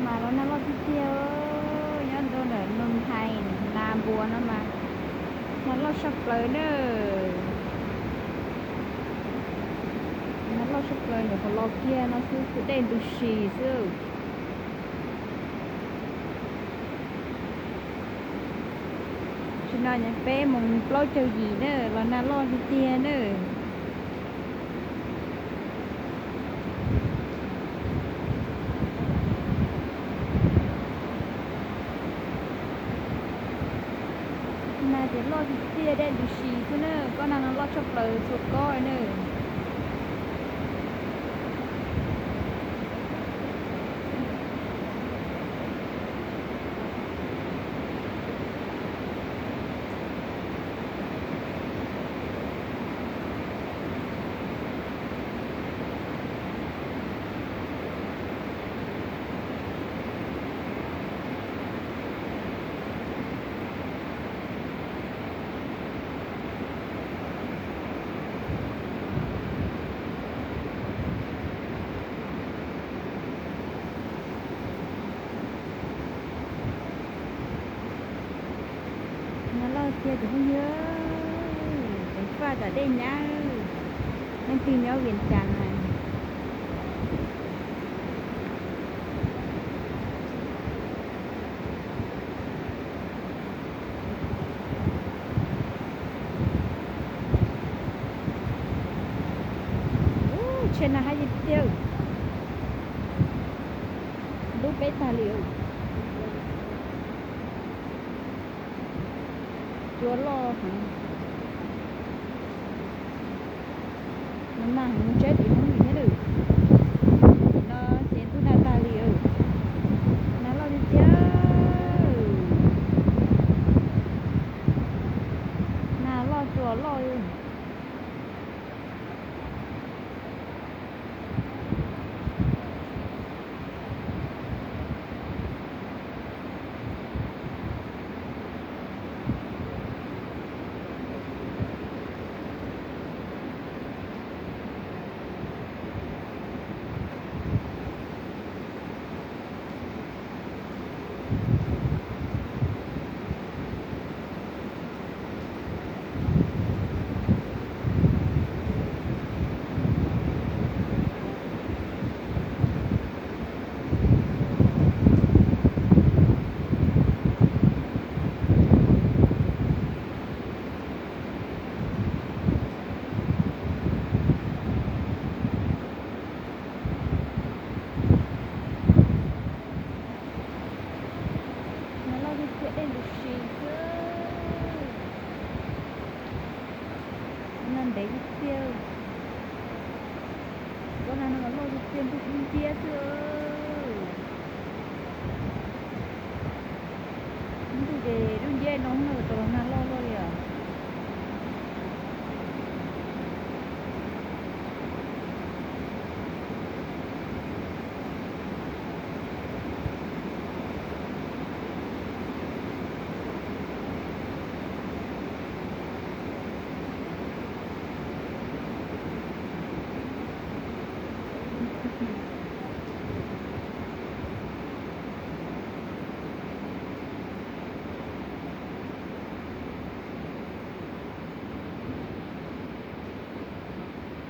Los nag loj tiag tiag, nyob ntua ntawm Noo Hais, Nas Npuas no mas nag loj tshaj plaws na. Nag loj tshaj plaws, nyuam qhuav los kiag no xwb, dej ntws si xwb. Tam sim no peb moos plaub caug yim na, los nag loj tiag tiag na. Nag ces loj tiag tiag, dej ntws si xwb na, kob nag no loj tshaj plaws txhua kob na. Nag loj tiag cov phooj ywg, ceev faj tom dej nyab, leej twg nyob Vias Cas na. Ub, tsheb nag haib tiag tiag, ntub peb tag li. Cua loj heev. Nag heev, mus tsheb tim Hmoob thiab lawm. Tim no ces ntub nag tag li. Nag loj tiag tiag, nag loj cua loj. Nag loj tiag tiag, dej ntws si xwb. Nag ntev tiag tiag. Kob nag no mas loj tiag tiag, ntuj dub nciab xwb. Ntuj ces dub nciab no na, tau los nag loj loj